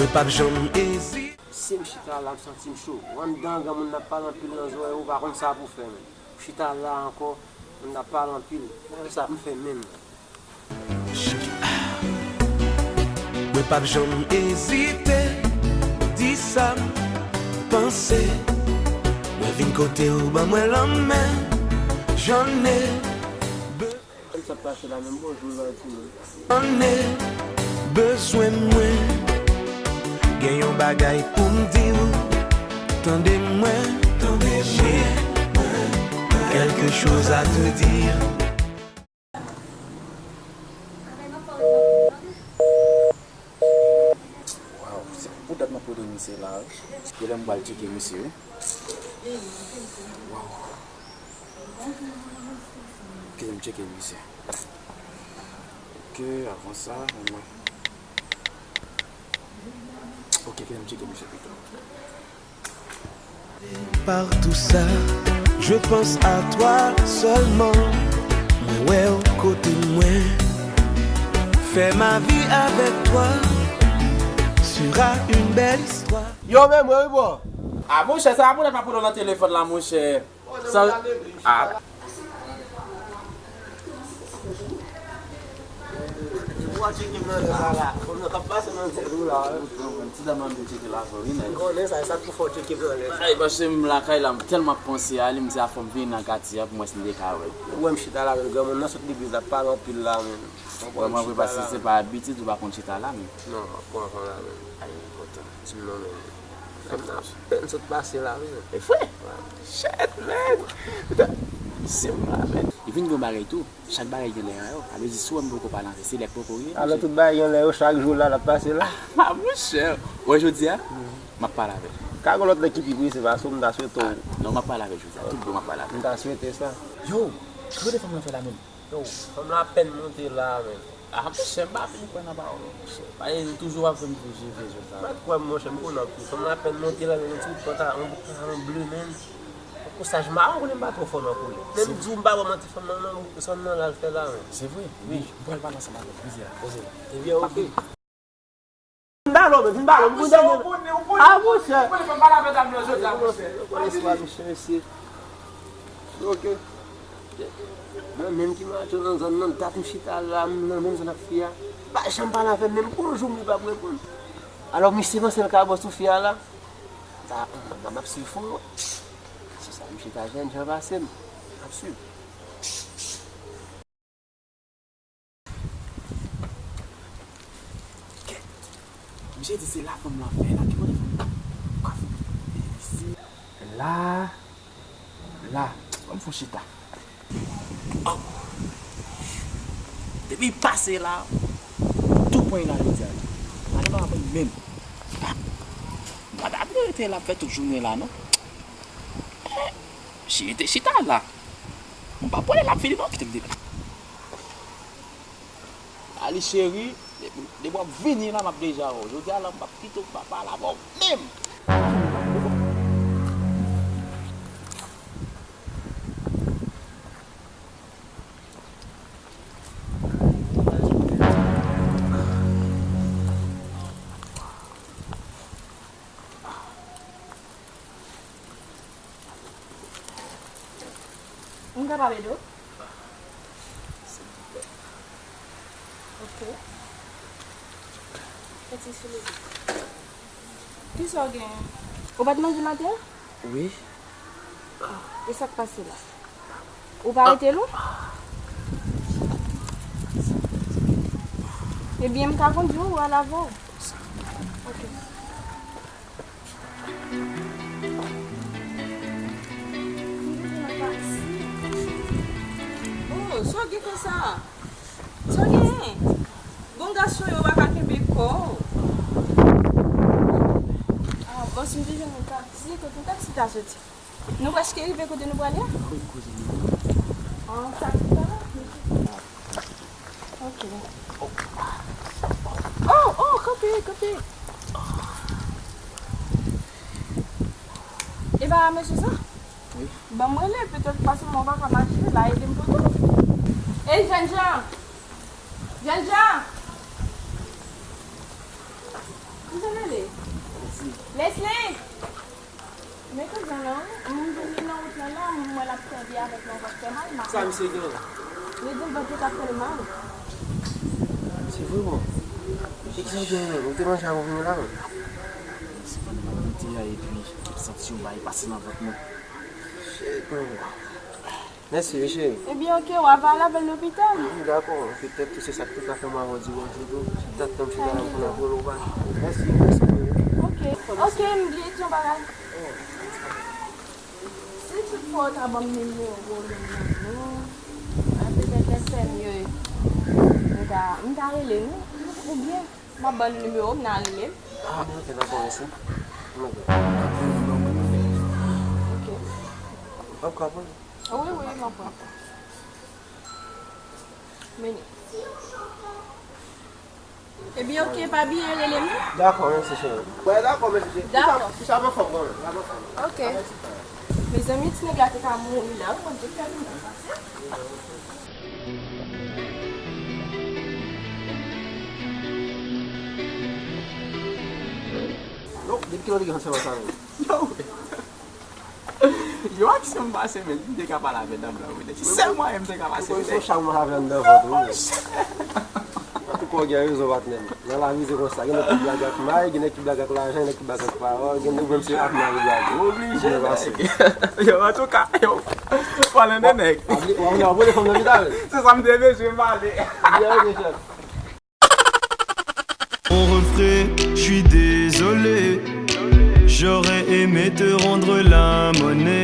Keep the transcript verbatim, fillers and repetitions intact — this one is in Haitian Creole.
P ap janm ezite. Si m chita la, m santi m cho. Ou anndan granmoun n ap pale anpil nan zòrèy ou, ou pa konn sa pou w fè menm. Ou chita la ankò, moun n ap pale anpil. Ou pa konn sa pou w fè menm. Mwen p ap janm ezite, di sa m panse. Mwen vin kote w, ban mwen lanmen. J'en ai be- Sa k pase la menm, bonjou, la, timoun. J'en ai bezwen mwen. Gen yon bagay pou m di w. Tande mwen, tande mwen. J'ai quelque chose à te dire. Waw, se pou dat m ap rele misye la, wi. Genlè m pral tcheke misye, wi. Waw. Kite m tcheke misye. Ok, avan sa, mwen. Ok, kite m tcheke misye pito. Par tout ça, je pense à toi seulement. Mwen wè w kote mwen. Faire ma vie avec toi sera une belle histoire. Yo, men mwen, wi, bro. Ah, monchè, sa a pou nèt m ap pran nan telefòn la, monchè. Sa, ah. Ou a tcheke m nan lè sa la. Kòm nan k ap pase nan tèt ou la, wi. Ti dam nan vin tcheke la, wi, nèg. M konnen sa, e sa k pou fè w tcheke m nan lè sa. Ay, paske m lakay la, m tèlman ap panse a li, m di a fò m vin nan katye a pou m wè si m te ka wè l. Ou wè m chita la, granmoun nan sot legliz la, ap pale anpil la, men. Vrèman vre, paske se pa abitid, ou pa konn chita la, men. Non, m ap pran van la, men. Ay, enpòtan. Di m non, men. Fè m nan pèn sot pase la, wi. E vre? Shit, man. Putain. Se m la, man. Li vin gen yon bagay tou. Chak bagay gen lè a yo. A vle di, si w wè m poko pale antre, se lè k poko rive, alò, monchè. Tout bagay gen lè yo, chak jou la, l ap pase la. Ah, monchè. Wè, jodi a, m ap pale avè l. Ka gen lòt nèg ki pi prese pase w, m ta swete w. Ah, non, m ap pale avè l jodi a. Tout bon, m ap pale avè l. M ta swete sa. Yo, gade fanm nan fè la menm. Yo, fanm nan apèn monte la, men. Ah, monchè, m pa vin kwè nan pawòl ou, monchè. Paske li toujou ap fè m toujou vye jòt la. Mèt kwè m, monchè, m konnen anpil. Fanm nan apèn monte la, men yon ti bout pantalon, yon bout pantalon ble, men. Yon kosaj mawon, konnen m pa twò fò nan koulè. Men m di w, m pa ba w manti, fanm nan, non, sa nan l al fè la, men. Se vre? Wi. M pral pale ansanm avè l. Poze la, poze la. Ebyen, oke. Vin balo, men, vin balo, m konnen. Ah, monchè. Ou konnen fè m pale avè dam nan jodi a, monchè. Ou konnen istwa misye, mesye. Ok. Mwen menm ki macho nan zòn nan, dat m chita la, m nan menm zòn ak fi a. Pa janm pale avè m, menm bonjou m li p ap reponn. Alò, misye panse l ka bon sou fi a la. Sa, m ap swiv fon. Se sa, m chita jènjan pase m. M ap swiv. Misye di se la fanm lan fè la. Ki kote fanm lan? Kwa fanm lan fè isi? La, la, ban m fè yon chita. Oh. Depi pase la, tou pwen la jodi a la. Madan pa konn menm. M pa ta vle rete la fè tout jounen la, non. Eh, chita, chita la. M pa pwale l ap vini, non, kite m depi. Ali cheri, depi, depi w ap vini la, m ap deja wè w. Jodi a la, m p ap kite w, m p ap pale avè w menm. M ka pale dlo? Silvouplè. Ok. Fè ti souleve. Kisa w genyen? Ou pa t manje maten an? Wi. E sa k pase la? Ou pa rete lwen? Ebyen, m ka kondui w, ou al avè w. Ok. Oh, sa w gen konsa? Sa w genyen? Bon gason yo pa ka kenbe kò w. Ah, bon, si m te jwenn yon taksi, kote yon taksi ta soti? Nou prèske rive kote nou prale a? An taksi ta la? Ok. Oh, oh, kanpe, kanpe. E pa mesye sa? Wi. Ban m rele, petèt paske mwen pa ka mache, la ede m pote w. Ey, jènjan! Jènjan! Ki sa rele? Nesly! Men kouzin an, m vin li nan wout lan la, m wè l ap fè byen avèk yon vant fè mal, m ap... Sa misye gen? Li di l vant li t ap fè l mal. Se vre, bro? E kisa w gen menm? Ou te manje avan w vini la menm? Se pandan m ap monte a, epi m santi yon bagay pase nan vant mwen. Shit, man. Mèsi, wi, cheri. Ebyen, oke, w a va al avè l lopital. Wi, dakò. Petèt tou se sa k te ka fè m avè w dimanch yo tou. Tantan m chita la m konn ap rele w pa. Mèsi, mèsi. Oke, oke, m bliye di yon bagay. Si tout fwa w ta ban m nimewo w nan men w, petèt lè sè m yo, m ta, m ta rele nou. Oubyen, m ap ban n nimewo m, n a rele m. Ah, oke, dakò, mèsi. Oke. Oke. Oke, apre. Wi, wi, m ap pran. Meni. Ebyen, oke, pa bliye rele m. Dakò, mèsi, cheri. Wè, dakò, mèsi, cheri. Dakò. Kisa, kisa pa fòm, kanmenm? Kisa pa fòm? Oke. Mezanmi, ti nèg la te ka mouri la, wi, mwen te fè vin nan pase. Non, depi kilè w te gen santiman sa menm? Yo, aksyon m pase, men m te ka pale avè dam la, wi. Se sèl mwayen m te ka pase, wi. Son cham avè anndan vant ou, wi. Antouka, w gen rezon, patnè m. Nan lavi, se konsa. Gen nèg ki blage ak may, gen nèg ki blage ak lajan, gen nèg ki blage ak pawòl, gen nèg menm se ak may li blage. Oblije, nèg. Yo, antouka, yo, palan de nèg. W ap vle fè m nan pita, wi. Se sa m te bezwen pale. Byen, ok, chèf. Mon refrain, je suis désolé. J'aurais aimé te rendre la monnaie.